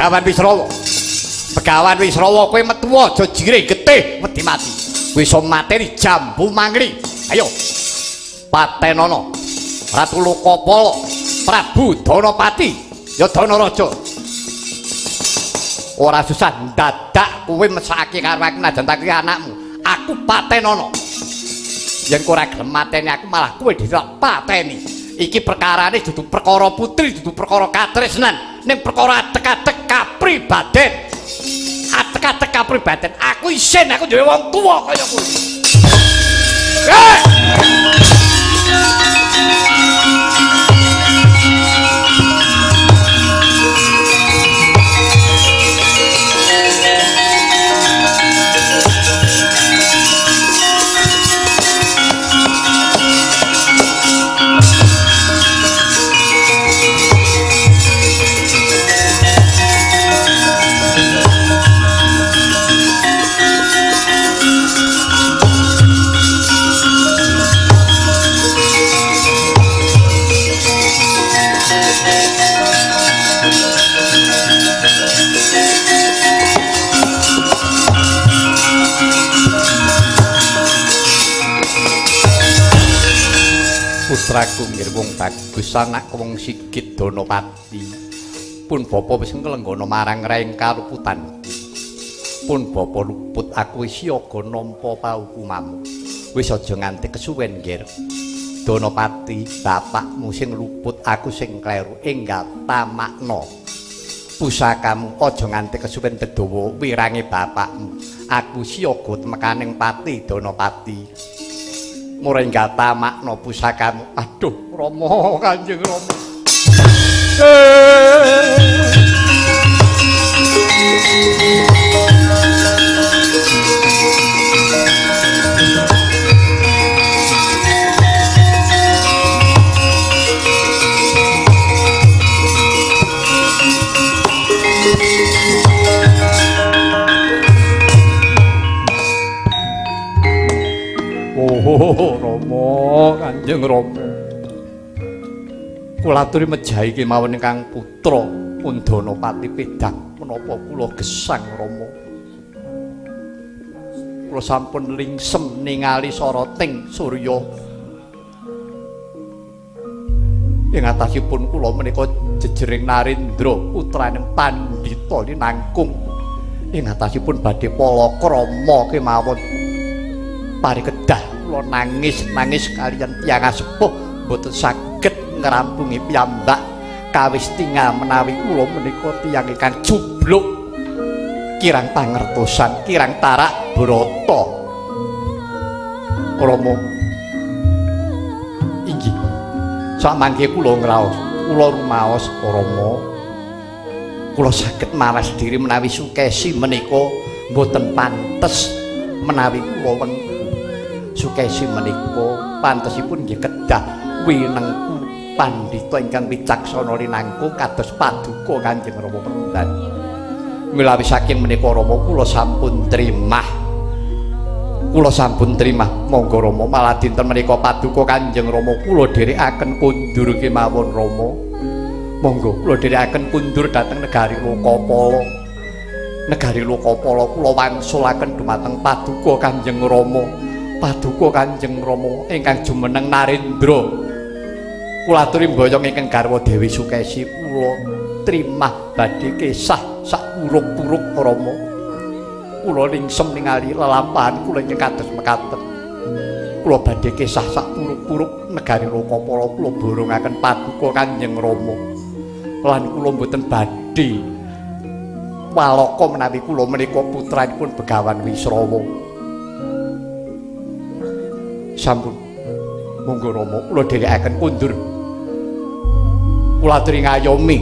Begawan Wisrawa. Begawan Wisrawa kowe metu aja jirih getih wedi mati. Kowe iso mateni Jambu Mangli. Ayo. Patenono. Ratu Lokapala, Prabu Danapati, ya Danaraja. Ora susah dadak kowe mesake karo aku najan tak kuwi anakmu. Aku patenono. Yen kowe ora gelem mateni aku malah kowe dhewe pateni. Iki perkarane dudu perkara putri, dudu perkara katresnan, ning perkara atek-atek kapribaden. Atek-atek kapribaden. Aku isin, aku dhewe wong tuwa kaya kowe. Hei! Putraku nggih wong bagus, anakku wong Sigit Danapati. Pun bapa wis nglenggana marang raing kaluputanku. Pun bapa luput, aku wis siaga nampa paukumanmu. Wis aja nganti kesuwen nggih. Danapati, bapakmu sing luput, aku sing kleru. Enggal tamakna pusakamu, aja nganti kesuwen dedawa wirange bapakmu. Aku siaga temekaning pati Danapati. Mura enggal tamakna pusakamu. Aduh, Rama, Kanjeng Rama. Oh, Rama, Kanjeng Rama. Kula aturi mejahi kemawon ingkang putra pun Danapati pedhang menapa kula gesang Rama. Kula sampun lingsem ningali soroting surya. Ing atasipun kula menika jejering Narendra putraning pandhita linangkung. Ing atasipun badhe palakrama kemawon. Pari kedah kula nangis-nangis kaliyan tiyang sepuh mboten saged ngrampungi piyambak kawis tingal menawi kula menika tiyang ingkang jubluk kirang pangertosan kirang tarak brata. Rama inggih samangke kula ngraos, kula rumaos Rama, kula saged mawas diri menawi Sukesi menika mboten pantes menawi kula wengku. Sukesi menika pantesipun nggih kedah winengku pandhita ingkang wicaksana linangkung kados paduka Kanjeng Rama Peremban. Mila saking menika Rama kula sampun trimah. Kula sampun trimah. Monggo Rama malah dinten menika paduka Kanjeng Rama kula dherekaken kundur kemawon Rama. Monggo kula dherekaken kundur dhateng negari Lokapala. Negari Lokapala kula wangsulaken dumateng paduka Kanjeng Rama. Paduka Kanjeng Rama ingkang jumeneng Narendra. Kula aturi mboyong ingkang garwa Dewi Sukesi kula trimah badhe kesah sak puruk-puruk Rama. Kula lingsem ningali lelampahan kula ingkang kados mekaten. Kula badhe kesah sak puruk-puruk negari Lokapala kula borongaken paduka Kanjeng Rama. Lan kula mboten badhe walaka menawi kula menika putranipun Begawan Wisrawa. Sampun monggo Rama kula dherekaken kundur. Kula aturi ngayomi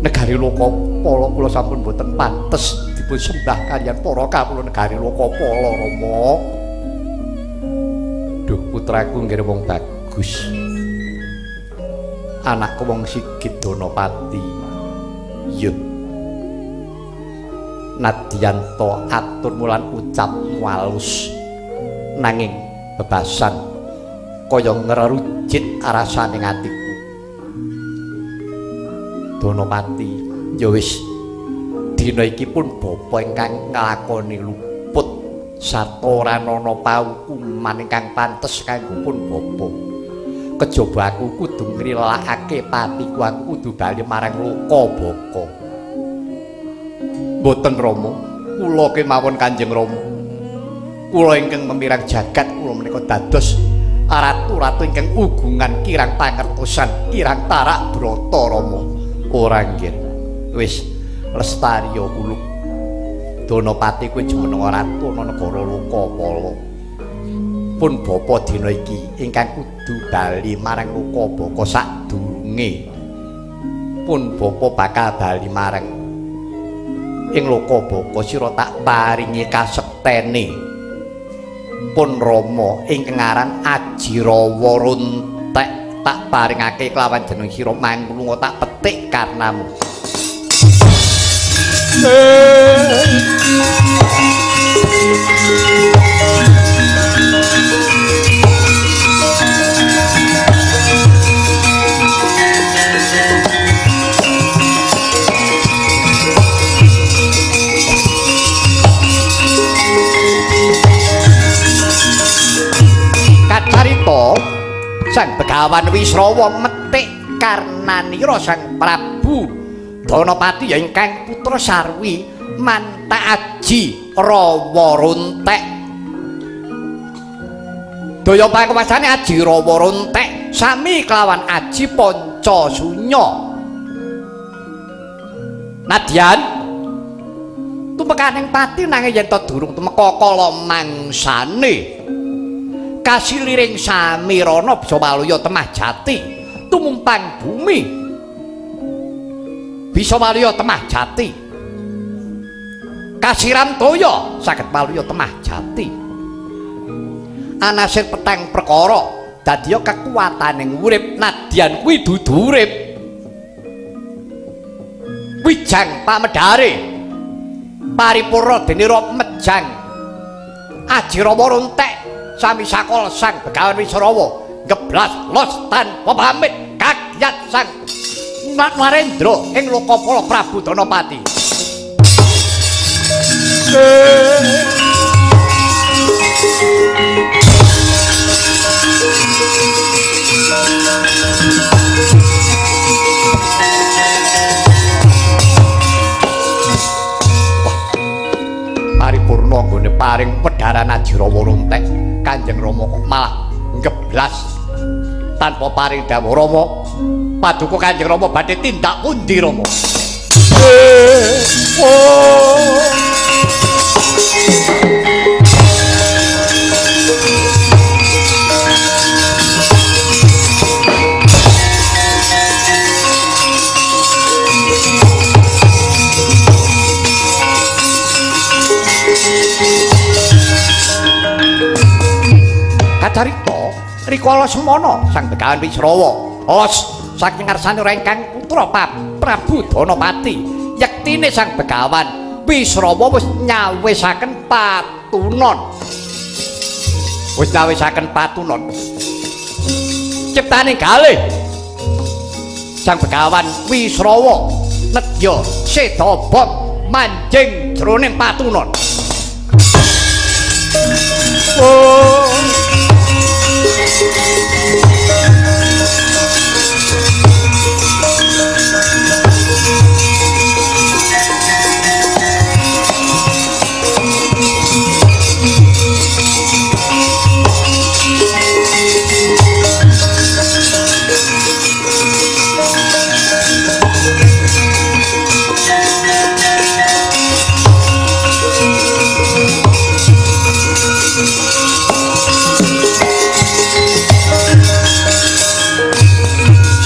negari Lokapala kula sampun boten pantes dipun sembah kaliyan para kawula negari Lokapala Rama. Duh putraku nggih wong bagus. Anakku wong Sigit Danapati. Iya. Nadyan to atur mulan ucap alus nanging bebasan kaya ngrerujit rasane atiku. Danapati, ya wis Dina iki pun bapa ingkang nglakoni luput sarta ora ana paukuman ingkang pantes kanggo pun bapa. Kejaba aku kudu ngrilakake patiku, aku kudu bali marang Lokabaka. Mboten Rama, kula kemawon Kanjeng Rama. Kula ingkang memirang jagat kula menika dados ratu-ratu ingkang ugungan kirang pangertosan, kirang tarak brata Rama. Ora nggih. Wis lestariya kulup. Danapati kuwi jumeneng ratu ana negara Lokapala. Pun bapa dina iki ingkang kudu bali marang Lokabaka sadurunge. Pun bapa bakal bali marang ing Lokabaka sira tak paringi kasektene. Pun Rama ingkang aran Ajirawa Runtek tak paringake kelawan jeneng sira manglunga tak petik karnamu. Kacarita Sang Begawan Wisrawa metik karnanira Sang Prabu Danapati ya ingkang putra Sarwi mantak Aji Rawa Runtek. Daya panguwasane Aji Rawa Runtek sami kelawan Aji Panca Sunya. Nadyan tumekaning pati nanging yen ta durung tumeka kala mangsane. Kasiliring samirana bisa waluya temah jati tumumpang bumi. Bisa waluya temah jati. Kasiram toya saged waluya temah jati. Anasir petang perkara dadiya kekuwataning urip nadyan kuwi dudu urip. Wijang pamedhare paripurna denira mejang Aji Rawa Runtek sami sakol Sang Begawan Wisrawa ngeblas los tanpa pamit kagyat Sang Narendra ing Lokapala Prabu Danapati. Wah, paripurna nggone paring pedharan Aji Rawa Runtek, Kanjeng Rama kok malah ngeblas tanpa paring dawuh. Rama, paduka Kanjeng Rama badhe tindak pundi Rama? Kacarita rikala semana Sang Begawan Wisrawa los saking ngarsane ingkang putra Prabu Danapati yektine Sang Begawan Wisrawa wis nyawisaken patunon. Wis nyawisaken patunon ciptane galih Sang Begawan Wisrawa nedya seda bom manjing jroning patunon. Oh.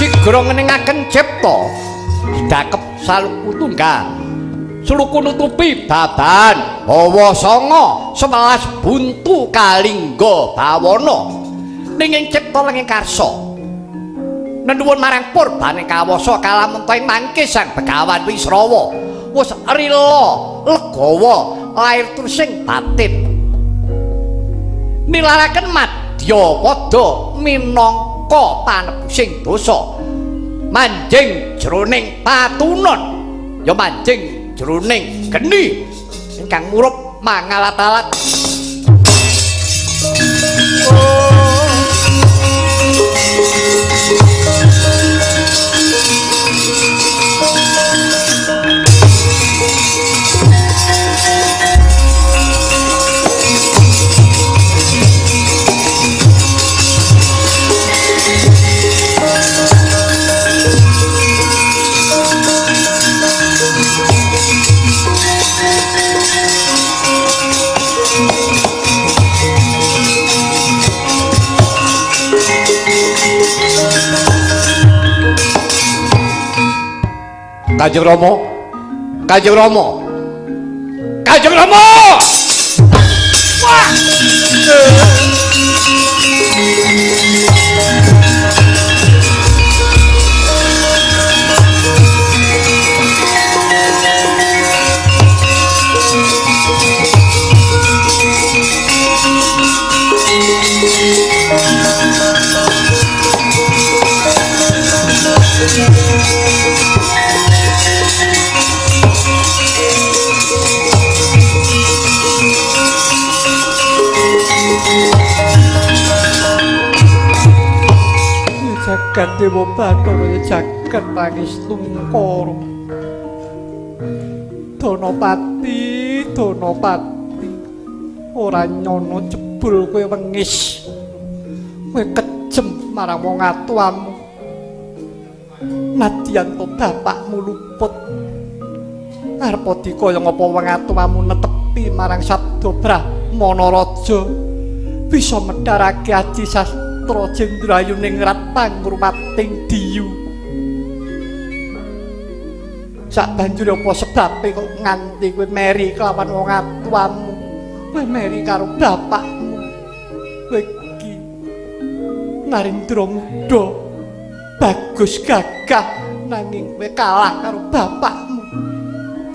Sigra ngeningaken cipta didakep saluku tunggal suluku nutupi baban hawa sanga 11 buntu kalingga bawana ning cipta lenging karsa nenuwun marang purbane kawasa kalamunta ing mangke Sang Begawan Wisrawa wis rila legawa lair trusing batin nilaraken madya pada minangka panebusing dosa manjing jroning patunon ya manjing jroning geni ingkang murup mangalat-alat. Kanjeng Rama, Kanjeng Rama, Kanjeng Rama! Wah! Jagat Dewa Bathara jagat Pangestungkara. Danapati, Danapati, ora nyono jebul kowe wengis. Kowe kejem marang wong atuamu. Nadyan to bapakmu luput. Arep dikaya ngapa wong atuamu netepi marang sabda Brahmana Raja bisa medharake aji sastra Jendrayuningrat pangrumating diyu. Sabanjure apa sebabe kok nganti kowe meri kelawan wong atuamu, kowe meri karo bapakmu. Kowe iki Narendra muda, bagus gagah, nanging kowe kalah karo bapakmu.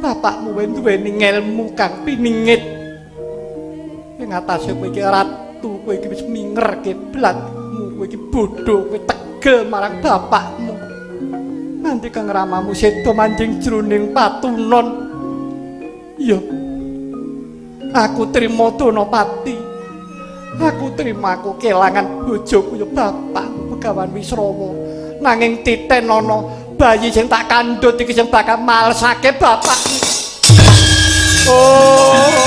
Bapakmu kowe duweni ngelmu kang piningit. Ing atase kowe iki ratu, kowe iki wis minger kiblatmu, kowe iki bodho, kowe tegel marang bapakmu. Nanti kang ramamu sedo manjing jroning patunon. Iya, aku trimo Danapati. Aku trimo aku kelangan bojoku ya bapakmu Begawan Wisrawa. Nanging titen ana bayi sing tak kandhut iki sing bakal malesake bapakmu. Oh.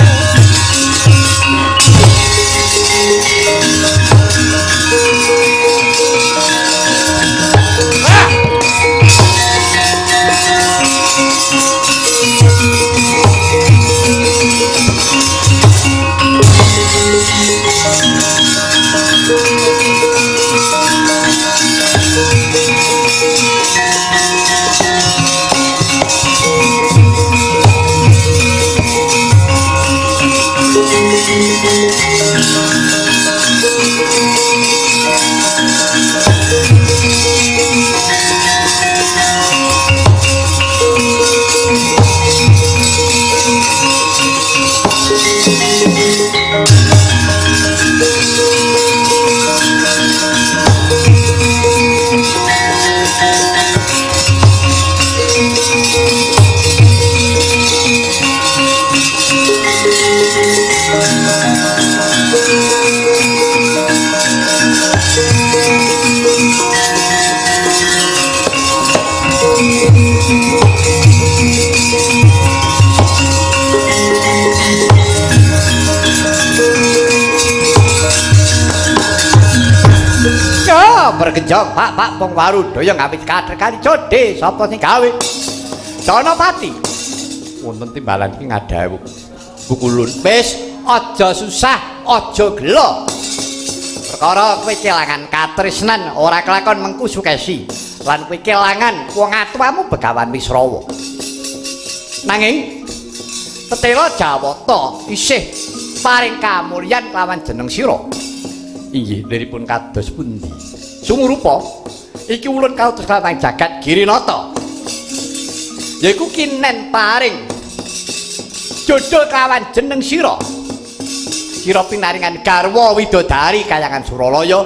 Bergejong Pak Pak Pong Warudaya ngawit kathekane codhe sapa sing gawe Danapati wonten timbalan iki ngadhawuh Bukulun wis aja susah aja gela perkara kowe kelangan katresnan ora kelakon mengku Sukesi lan kowe kelangan wong atuamu Begawan Wisrawa nanging tetela Jawata isih paring kamulyan kelawan jeneng sira. Inggih liripun kados pundi? Sumurupa iki ulun kautus kelawan jagat Girinata yaiku kinen paring jodho kelawan jeneng sira. Sira pinaringan garwa widodari kayangan Suralaya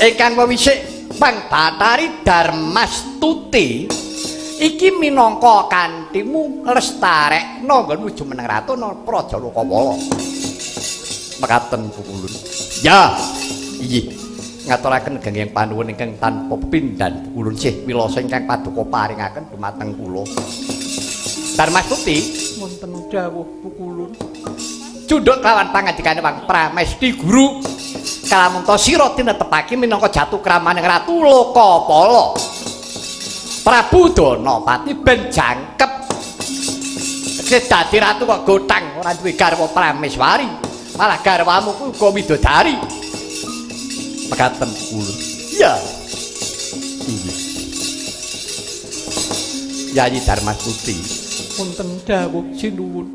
ingkang wewisik Pang Bathari Darmastuti Iki minangka kantimu lestarekna nggonmu jumeneng ratu ana Praja Lokapala. Mekaten Pukulun. Ya. Inggih. Ngaturaken genging panuwun ingkang tanpa pepindhan Pukulun sih wilasa ingkang paduka paringaken dumateng kula. Darmastuti wonten dawuh Pukulun. Cundhuk kelawan pangandikane Wang Pramesti Guru. Kalamunta sira tinetepake minangka jatu kramaning Ratu Lokapala. Prabu Danapati ben jangkep. Tegese dadi ratu kok gotang ora duwe garwa Prameswari, malah garwamu kuwi uga widodari. Mekaten kula. Iya. Inggih. Yayi Darmastuti, wonten dawuh sinuwun.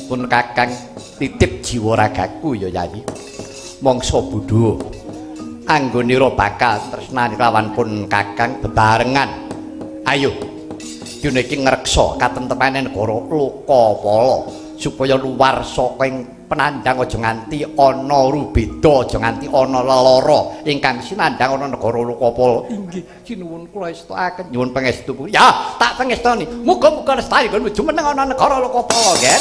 Pun Kakang titip jiwa ragaku ya Yayi. Mangsa bodho anggonira bakal tresnani lawan pun Kakang bebarengan. Ayo dina iki ngreksa katentremane negara Lokapala supaya luar saka ing penandang aja nganti ana rubeda, aja nganti ana lelara ingkang sinandang ana negara Lokapala. Inggih, sinuwun kula estokaken nyuwun pangestu. Ya, tak pangestoni. Muga-muga lestari nggon jumeneng ana negara Lokapala, Ger.